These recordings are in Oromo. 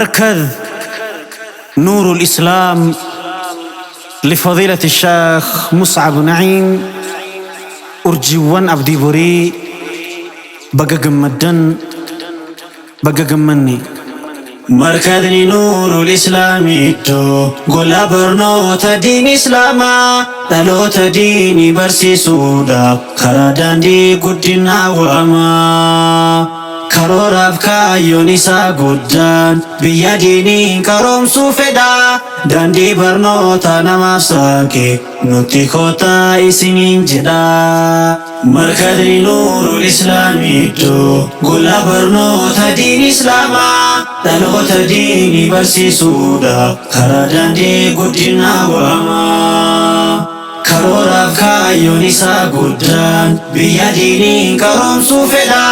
مركز نور الإسلام لفضيلة الشيخ مصعب نعيم urjiiwwan abdii borii baga gammaddan baga gammanne. Markazli Nuurul Islaamii iddoo gola barnoota diin Islaamaa dhaloota diinii barsiisuudhaaf karaa daandii guddinaa waamaa. Karooraaf kaayyoon isaa guddaan biyya diiniin qaroomsuu fedha. Daandii barnoota namaaf saaqe nutti kottaa isiniin jedha. Markazli Nuurul Islaamii iddoo gola barnoota diin Islaamaa dhaloota diinii barsiisuudhaaf karaa daandii guddinaa waamaa. Karooraaf kaayyoon isaa guddaan biyya diiniin qaroomsuu fedha.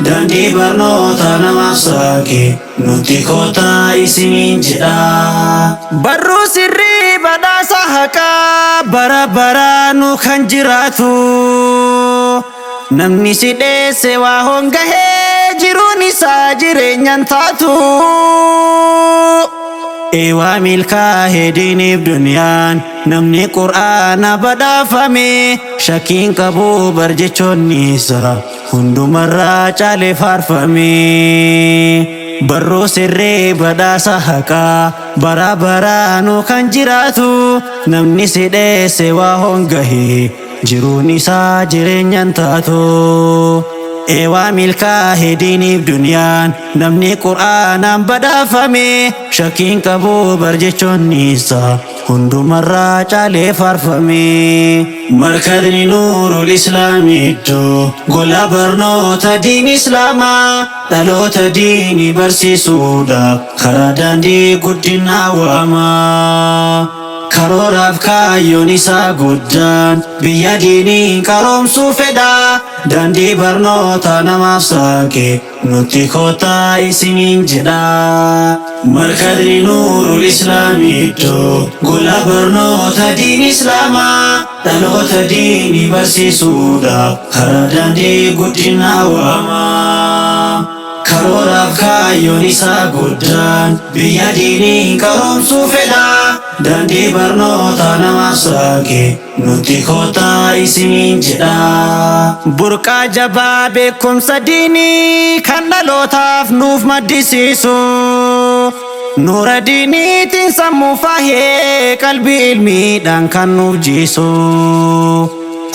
Daandii barnoota namaaf saaqe nutti kottaa isiniin jedha. Barruu sirrii badhaasa haqaa bara baraanu kan jiraatu. Namni si dheesse waa hongahee jiruun isaa jireenyaan taatu. Eewaa milkaa'ee diiniif duniyaan namni qur'aana badhaafame shakkiin qabu bar jechoonni isaa hundumarraa caalee faarfame. Barruu sirrii badhaasa haqaa bara baraanu kan jiraatu namni si dheesse waa hongahee jiruun isaa jireenyaan taatu. Eewaa milkaa'ee diiniif duniyaan namni qur'aanaan badhaafame shakkiin qabu bar jechoonni isaa hundumarraa caalee faarfame. Markazli Nuurul Islaamii iddoo gola barnoota diin Islaamaa dhaloota diinii barsiisuudhaaf karaa daandii guddinaa waamaa. Karooraaf kaayyoon isaa guddaan biyya diiniin qaroomsuu fedha. Daandii barnoota namaaf saaqe nutti kottaa isiniin jedha. Markazli Nuurul Islaamii iddoo gola barnoota diin Islaamaa dhaloota diinii barsiisuudhaaf karaa daandii guddinaa waamaa. Karooraaf kaayyoon isaa guddaan biyya diiniin qaroomsuu fedha. Daandii barnoota namaaf saaqe nutti kottaa isiniin jedha. Burqaa jabaa beekumsa diinii kan dhalootaaf nuuf maddisiisu. Nuura diiniitiin sammuu faahee qalbii ilmiidhaan kan nuuf jiisu.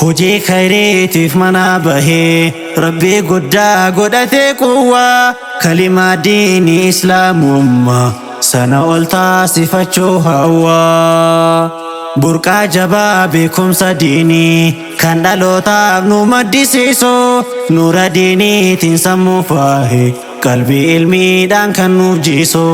Hojii khayriitiif mana bahee rabbii guddaa godhatee quwwaa kalimaa diinii islaamummaa sana ol taasifachuu hawwaa. Burqaa jabaa beekumsa diinii kan dhalootaaf nu maddisiisu nuura diiniitiin sammuu faahee qalbii ilmiidhaan kan nuuf jiisu.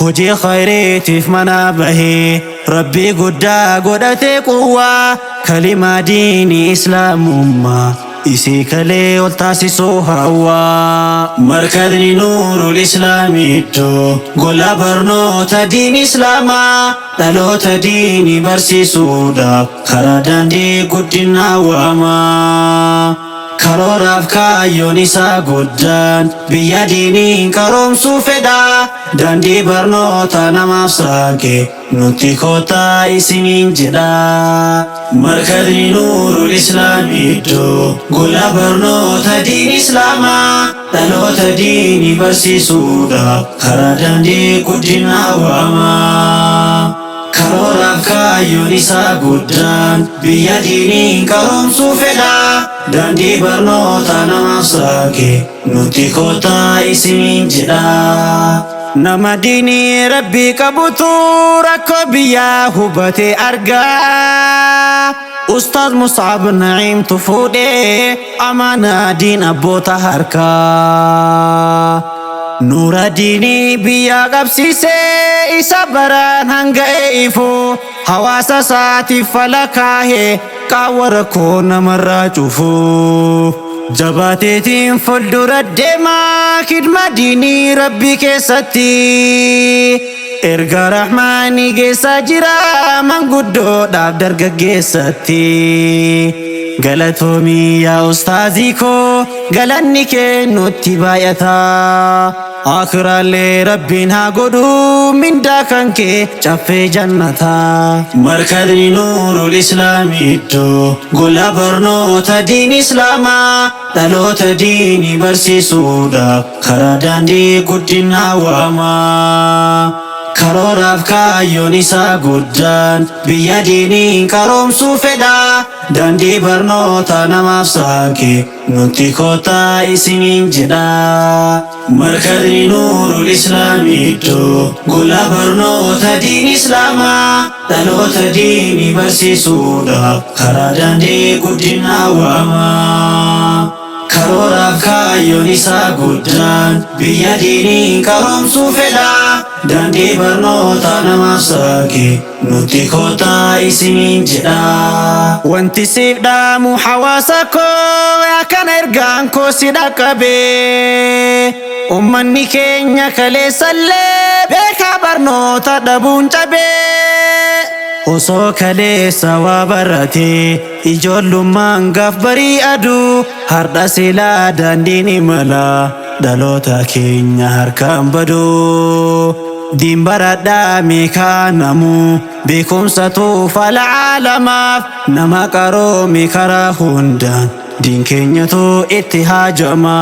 Hojii khayriitiif mana bahee rabbii guddaa godhatee quwwaa kalimaa diinii islaamummaa isii kalee ol taasisuu hawwaa. Markazli Nuurul Islaamii iddoo gola barnoota diin Islaamaa dhaloota diinii barsiisuudhaaf karaa daandii guddinaa waamaa. Karooraaf kaayyoon isaa guddaan biyya diiniin qaroomsuu fedha. Daandii barnoota namaaf saaqe nutti kottaa isiniin jedha. Markazli Nuurul Islaamii iddoo gola barnoota diin Islaamaa dhaloota diinii barsiisuudhaaf karaa daandii guddinaa waamaa. Karooraaf kaayyoon isaa guddaan biyya diiniin qaroomsuu fedha. Daandii barnoota namaaf saaqe nutti kottaa isiniin jedha. Nama diinii rabbii qabutu rakkoo biyyaa hubatee argaa. Ustaaz Mus'ab Na'iimtu fuudhee amaanaa diin abboota harkaa. Nuura diinii biyyaa qabsiisee isa baraan hanga ifu hawaasa isaatiif fala kaahee qaawwa rakkoo namarraa cufu. Jabaateetiin fuuldura deemaa khidma diinii rabbii keessatti. Erga Rahmaanii geessaa jira manguddoodhaaf dargaggeessatti. Galatoomii yaa ustaazii koo galanni kee nutti baay'ata. Akiraallee Rabbiin haa godhu mindaa kan kee caffee jannataa. Markazni Nuurul Islaamii iddoo gola barnoota diin Islaamaa dhaloota diinii barsiisuudhaaf karaa daandii guddinaa waamaa. Karooraaf kaayyoon isaa guddaan biyya diiniin qaroomsuu fedha. Daandii barnoota namaaf saaqe nutti kottaa isiniin jedha. Markazni Nuurul Islaamii iddoo gola barnoota diin Islaamaa dhaloota diinii barsiisuudhaaf karaa daandii guddinaa waamaa. Karooraaf kaayyoon isaa guddaan biyya diiniin qaroomsuu fedha. Daandii barnoota namaaf saaqe nutti kottaa isiniin jedha. Wanti siif dhaamu hawaasa koo akkana ergaan koo si dhaqqabe. Ummanni keenya kaleessallee beekaa barnoota dhabuun cabe. Osoo kaleessa waa barate ijoollummaan gaaf barii aduu har'a silaa daandiin imala dhaloota keenya harkaan badu. Diin baradhaa meekaa namu beekumsa tuufala caalamaaf nama qaroome karaa hundaan diin keenyatu itti haajama.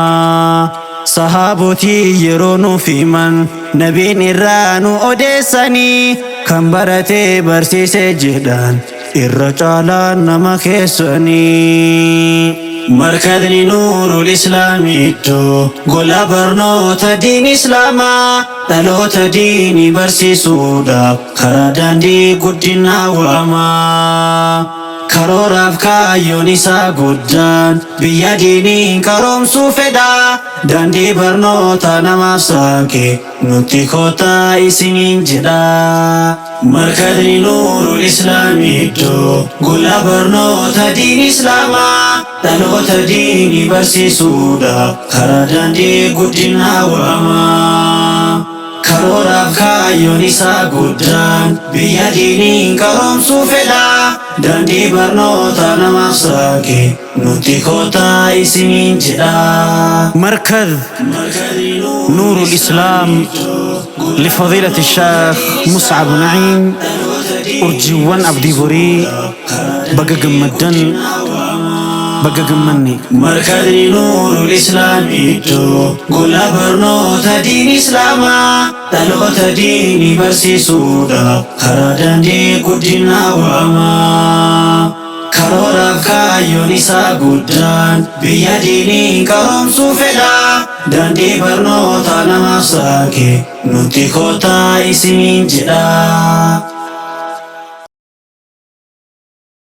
Sahaabotii yeroo nuuf himan nabiin irraa nu odeessanii kan baratee barsiise jedhan irra caalaa nama keessanii. Markazni Nuurul Islaamii iddoo gola barnoota diin Islaamaa dhaloota diinii barsiisuudhaaf karaa daandii guddinaa waamaa. Karooraaf kaayyoon isaa guddaan biyya diiniin qaroomsuu fedha. Daandii barnoota namaaf saaqe nutti kottaa isiniin jedha. Markazni Nuurul Islaamii iddoo gola barnoota diin Islaamaa dhaloota diinii barsiisuudhaaf karaa daandii guddinaa waamaa. Karooraaf kaayyoon isaa guddaan biyya diiniin qaroomsuu fedha. Daandii barnoota namaaf saaqe nutti kottaa isiniin jedha. مركز نور الإسلام لفضيلة الشيخ مصعب نعيم urjiiwwan abdii borii baga gammaddan, baga gammanne. Markazni Nuurul Islaamii iddoo gola barnoota diin Islaamaa dhaloota diinii barsiisuudhaaf karaa daandii guddinaa waamaa. Karooraaf kaayyoon isaa guddaan biyya diiniin qaroomsuu fedha. Daandii barnoota namaaf saaqe nutti kottaa isiniin jedha.